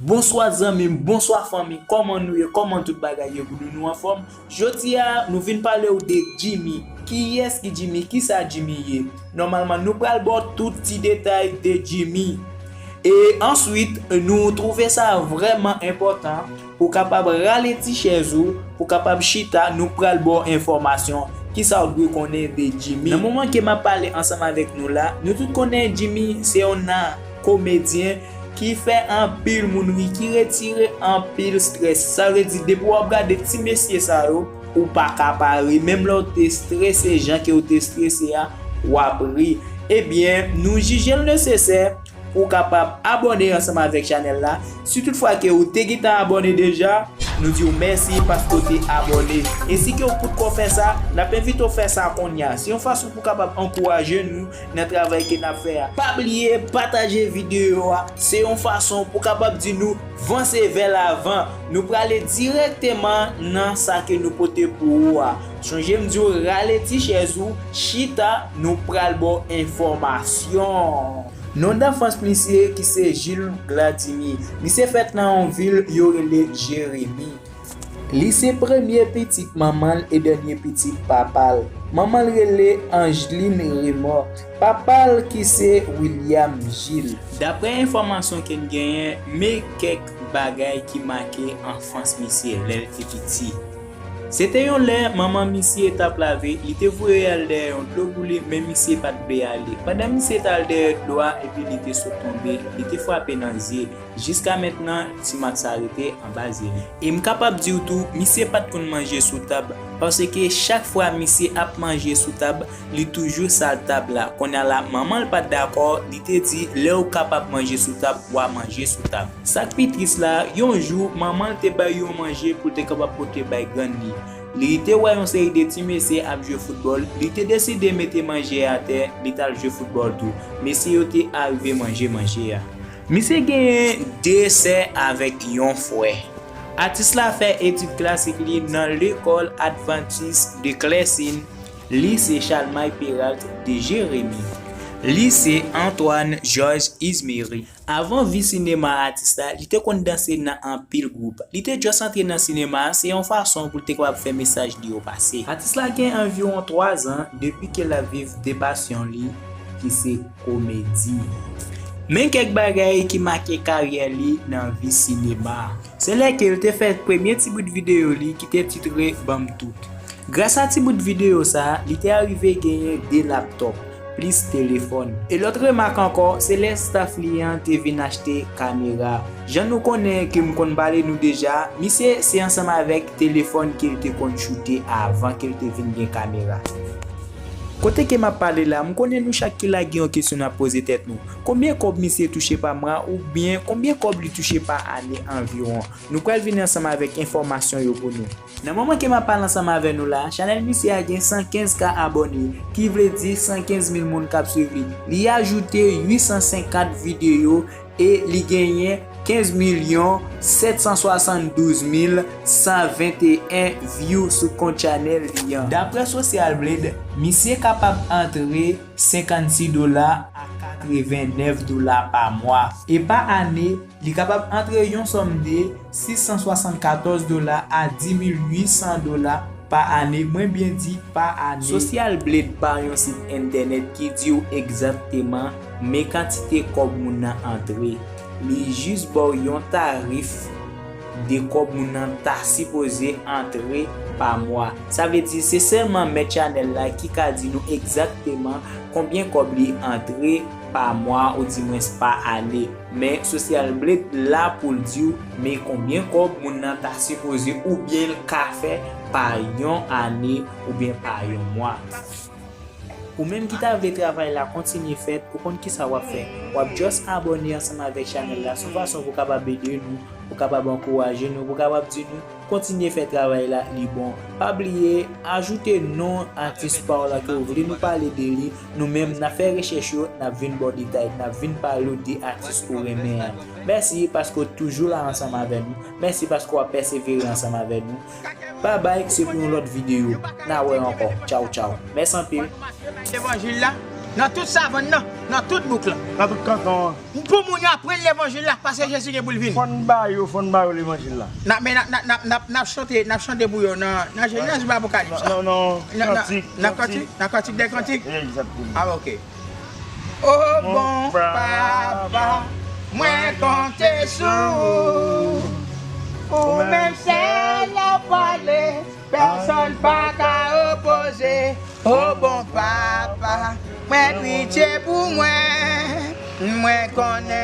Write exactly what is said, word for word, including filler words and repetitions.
Bonswa zanmi m, bonswa fanmi, kòman nou ye, kòman tout bagay ye, pou nou anfòm? Jodi a, nou vin pale w de Jimmy. Kiyès ki Jimmy? Kisa Jimmy ye? Nòmalman, nou pral ba w tout ti detay de Jimmy. E answit, nou twouve sa vrèman enpòtan pou w kapab rale ti chèz ou, pou w kapab chita, nou pral ba w enfòmasyon. Kisa w dwe konnen de Jimmy? Nan moman ke m ap pale ansanm avèk nou la, nou tout konnen Jimmy se yon nan komedyen ki fè anpil moun ri, ki retire anpil strès. Sa vle di, depi w ap gade ti mesye sa yo, ou pa ka pa ri. Menm lè w te strese, jan ke w te strese a, w ap ri. Ebyen, nou jije l nesesè pou w kapab abòne ansanm avèk chanèl la. Si toutfwa ke ou te gentan abòne deja, nou di w mèsi paske w te abòne. E si ke w potko fè sa, n ap envite w fè sa kounye a. Se yon fason pou w kapab ankouraje nou nan travay ke n ap fè a. Pa bliye pataje videyo a. Se yon fason pou w kapab di nou vanse vè lavan. Nou prale dirèkteman nan sa ke nou pote pou ou a. Sonje m di w rale ti chèz ou, chita, nou pral ba w enfòmasyon. Non danfans misye ki se Gilles Gladimy. Misye fèt nan yon vil yo rele Jeremi. Li se premye pitit manman l e dènye pitit papa l. Manman l rele Angeline Raymond. Papa l ki se William Gilles. Daprè enfòmasyon ke n genyen, men kèk bagay ki make anfans misye lè l te piti. Se te yon lè, manman misye t ap lave, li te voye al dèyè yon dlo pou li, men misye pa t vle ale. Pandan misye t al dèyè dlo a, epi li te sot tonbe, li te frape nan zye. Jiska mentnan, ti mak sa rete anba zye li. E m kapab di w tou, misye pa t konn manje sou tab, paske chak fwa misye ap manje sou tab, li toujou sal tab la. Kounye a la, manman l pa t dakò, li te di, lè w kapab manje sou tab, w a manje sou tab. Sa k pi tris la, yon jou, manman l te bay yon manje pou l te kapab pote bay grann li. Li te wè yon seri de ti mesye ap jwe foutbòl, li te deside mete manje a atè, li t al jwe foutbòl tou. Mesye yo te arive manje manje a. Misye genyen de sè avèk yon frè. Atis la fè etid klasik li nan lekòl Adventiste de Clercy, lise Chalmay Peralt de Jeremi, lise Antoine Georges Izmery. Avan vi sinema atis la, li te konn danse nan anpil gwoup. Li te just antre nan sinema, se yon fason pou l te kapab fè mesaj li yo pase. Atis la gen anviwon twa zan depi ke l ap viv de pasyon li, ki se komedi. Men kèk bagay ki make karyè li nan vi sinema. Se lè ke l te fè premye ti bout videyo li ki te titre Ban m Tout. Gras a ti bout videyo sa, li te arive genyen de laptòp, plis telefòn. E lòt remak ankò, se lè staff li an te vin achte kamera. Jan nou konnen ke m konn pale nou deja, misye se ansanm avèk telefòn ke l te konn choute avan ke l te vin gen kamera. Kote ke m ap pale la, m konnen nou chak ki la gen yon kesyon n ap poze tèt nou. Konbyen kòb misye touche pa mwa oubyen konbyen kòb li touche pa ane anviwon? Nou pral vini ansanm avèk enfòmasyon yo pou nou. Nan moman ke m ap pale ansanm avè nou la, chanèl misye a gen san kenz ka abòne, ki vle di san kenz mil moun k ap swiv li. Li ajoute uit san senkant videyo e li genyen kenz milyon sèt san swasanndouz mil san venteyen view sou kont chanèl li an. Daprè Social Blade, misye kapab antre senkannsis dola a katrevennèf dola pa mwa. E pa ane, li kapab antre yon sòm de sis san swasannkatòz dola a dis mil uit san dola pa ane, mwen byen di pa ane. Social Blade pa yon sit entènèt ki di w egzakteman men kantite kòb moun nan antre. Li jis ba w yon tarif de kòb moun nan ta sipoze antre pa mwa. Sa vle di se sèlman mèt chanèl la ki ka di nou egzakteman konbyen kòb li antre pa mwa oudimwens pa ane. Men Social Blade la pou l di w men konbyen kòb moun nan ta sipoze oubyen l ka fè pa yon ane oubyen pa yon mwa. Ou menm ki ta vle travay la kontinye fèt, ou konn kisa w ap fè. W ap just abòne ansanm avèk chanèl la, se yon fason pou w kapab ede nou, pou w kapab ankouraje nou, pou w kapab di nou kontinye fè travay la, li bon. Pa bliye, ajoute non atis pa w la ke w vle nou pale de li. Nou menm, n ap fè rechèch yo, n ap vin ba w detay, n ap vin pale w de atis ou renmen an. Mèsi paske w toujou la ansanm avè nou. Mèsi paske w ap pèsevere ansanm avè nou. Babay, se pou yon lòt videyo. N a wè ankò. Tchaw, tchaw. Mèsi anpil. Levanjil la, Nan tout savann nan, nan tout bouk lan. Nan tout kanton an. Pou moun yo aprann levanjil la, paske Jezi gen pou l vini. Fò n ba yo, fò n ba yo levanjil la. N ap, men n ap, n ap, n ap, n ap, n ap chante, n ap chante pou yo nan, nan Jenèz ou Apokalips la. Non, non, Nan, nan, kantik, nan kantik, nan kantik dè kantik. Egzakteman. Ah, ok. O bon papa, mwen konte sou ou. Ou menm sèl lè w pale, pèsonn pa ka opoze. O bon papa, mwen pitye pou mwen. Mwen konnen